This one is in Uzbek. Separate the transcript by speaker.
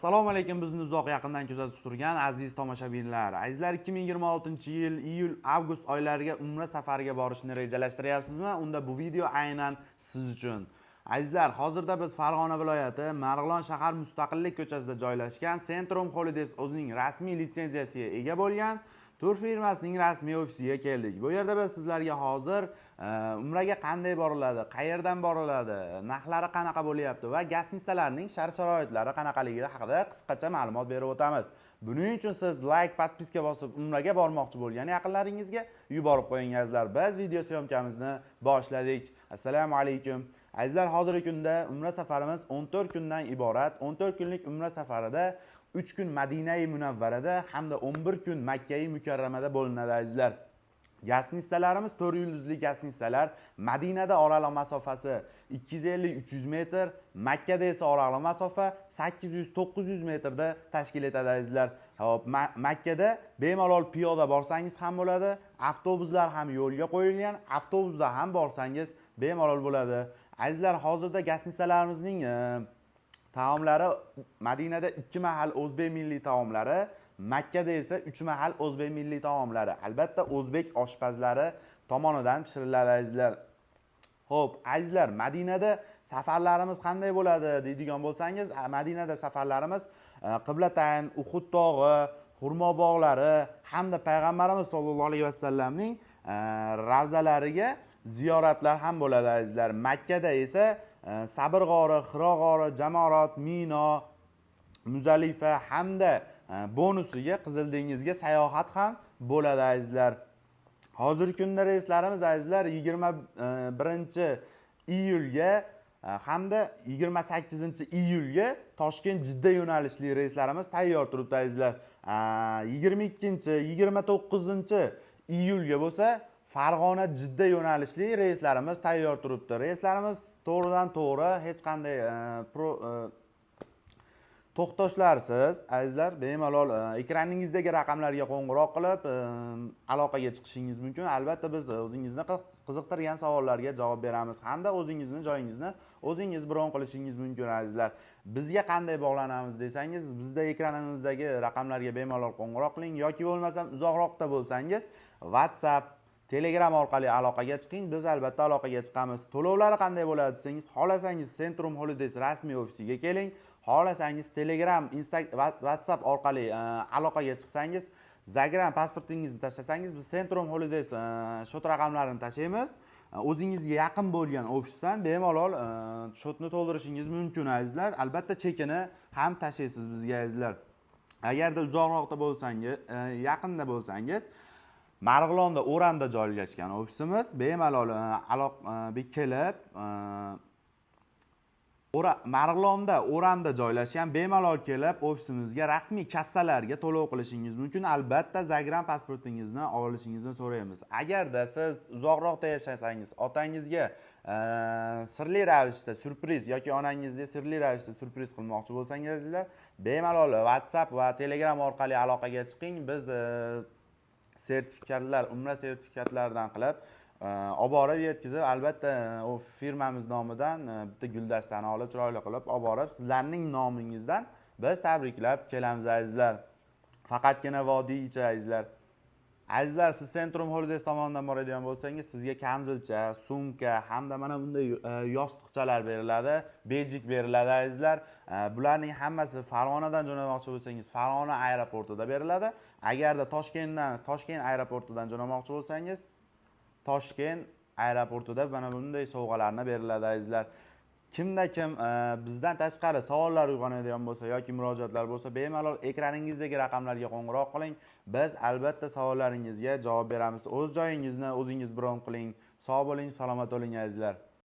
Speaker 1: Assalomu alaykum, bizni uzoq yaqindan kuzatib turgan aziz tomoshabinlar. Azizlar, 2026-yil iyul, avgust oylariga umra safariga borishni rejalashtiryapsizmi? Unda bu video aynan siz uchun. Azizlar, hozirda biz Farg'ona viloyati Marg'ilon shahar Mustaqillik ko'chasida joylashgan Centrum Holidays o'zining rasmiy litsenziyasiga ega bo'lgan tur firmasining rasmiy ofisiga keldik. Bu yerda biz sizlarga hozir umraga qanday boriladi, qayerdan boriladi, narxlari qanaqa bo'lyapti va гостиница larning shart-sharoitlari qanaqaligi haqida qisqacha ma'lumot berib o'tamiz. Buning uchun siz like, подписка bosib, umraga bormoqchi bo'lgan yaqinlaringizga yuborib qo'ying, azizlar. Biz video съёмка mizni boshladik. Assalomu alaykum. Azizlar, hozirgi kunda umra safarimiz 14 kundan iborat. 14 kunlik umra safarida 3 kun Madinai Munavvarada hamda 11 kun Makkai Mukarramada bo'linadi, azizlar. Гостиница larimiz 4 yulduzli гостиница lar. Madinada oraliq masofasi 250-300 metr, Makkada esa oraliq masofa 800-900 metrda tashkil etadi, azizlar. Xo'p, Makkada bemalol piyoda borsangiz ham bo'ladi, avtobuslar ham yo'lga qo'yilgan, avtobusda ham borsangiz bemalol bo'ladi. Azizlar, hozirda гостиница larimizning taomlari: Madinada ikki mahal o'zbek milliy taomlari, Makkada esa uch mahal o'zbek milliy taomlari. Albatta, o'zbek oshpazlari tomonidan pishiriladi, azizlar. Xo'p, azizlar, Madinada safarlarimiz qanday bo'ladi deydigan bo'lsangiz, Madinada safarlarimiz Qiblatayn, Uhud tog'i, xurmo bog'lari hamda payg'ambarimiz sollallohu alayhi vasallamning ravzalariga ziyoratlar ham bo'ladi, azizlar. Makkada esa Sabr g'ori, Hiro g'ori, Jamorot, Mino, Muzalifa hamda bonusiga Qizil dengizga sayohat ham bo'ladi, azizlar. Hozirgi kunda reyslarimiz, azizlar, 21 iyulga hamda 28 iyulga Toshkent Jidda yo'nalishli reyslarimiz tayyor turibdi, azizlar. 22, 29 iyulga bo'lsa Farg'ona Jidda yo'nalishli reyslarimiz tayyor turibdi. Reyslarimiz to'g'ridan to'g'ri, hech qanday to'xtashlarsiz, azizlar. Bemalol ekraningizdagi raqamlarga qo'ng'iroq qilib, aloqaga chiqishingiz mumkin. Albatta, biz o'zingizni qiziqtirgan savollarga javob beramiz hamda o'zingizni joyingizni o'zingiz bron qilishingiz mumkin, azizlar. Bizga qanday bog'lanamiz desangiz, bizda ekranimizdagi raqamlarga bemalol qo'ng'iroq qiling yoki bo'lmasam uzoqroqda bo'lsangiz, WhatsApp, Telegram orqali aloqaga chiqing, biz albatta aloqaga chiqamiz. To'lovlari qanday bo'ladi desangiz, xohlasangiz Centrum Holidays rasmiy ofisiga keling, xohlasangiz Telegram, Insta, WhatsApp orqali aloqaga chiqsangiz, загран pasportingizni tashlasangiz, biz Centrum Holidays счёт raqamlarini tashlaymiz. O'zingizga yaqin bo'lgan ofisdan bemalol счёт ni to'ldirishingiz mumkin, azizlar. Albatta, chekini ham tashlaysiz bizga, azizlar. Agarda uzoqroqda bo'lsangiz, yaqinda bo'lsangiz, Marg'ilonda O'ramda joylashgan ofisimiz, bemalol kelib Marg'ilonda O'ramda joylashgan, bemalol kelib ofisimizga rasmiy kassalarga to'lov qilishingiz mumkin. Albatta, загран pasportingizni olishingizni so'raymiz. Agarda siz uzoqroqda yashasangiz, otangizga sirli ravishda syurpriz yoki onangizga sirli ravishda syurpriz qilmoqchi bo'lsangiz, azizlar, bemalol WhatsApp va Telegram orqali aloqaga chiqing. Biz sertifikatlar, umra sertifikatlaridan qilib olib borib yetkazib, albatta, u firmamiz nomidan bitta guldastani olib, chiroyli qilib olib borib, sizlarning nomingizdan biz tabriklab kelamiz, azizlar. Faqatgina vodiy ichi, azizlar. Azizlar, siz Centrum Holidays tomonidan boradigan bo'lsangiz, sizga kamzilcha, sumka hamda mana bunday yostiqchalar beriladi, bejik beriladi, azizlar. Bularning hammasi Farg'onadan jo'namoqchi bo'lsangiz, Farg'ona aeroportida beriladi. Agarda Toshkentdan, Toshkent aeroportidan jo'namoqchi bo'lsangiz, Toshkent aeroportida mana bunday sovg'alarni beriladi, azizlar. Kimda kim bizdan tashqari savollar uyg'onadigan bo'lsa yoki murojaatlar bo'lsa, bemalol ekraningizdagi raqamlarga qo'ng'iroq qiling. Biz albatta savollaringizga javob beramiz. O'z joyingizni o'zingiz bron qiling. Sog' bo'ling, salomat bo'ling, azizlar.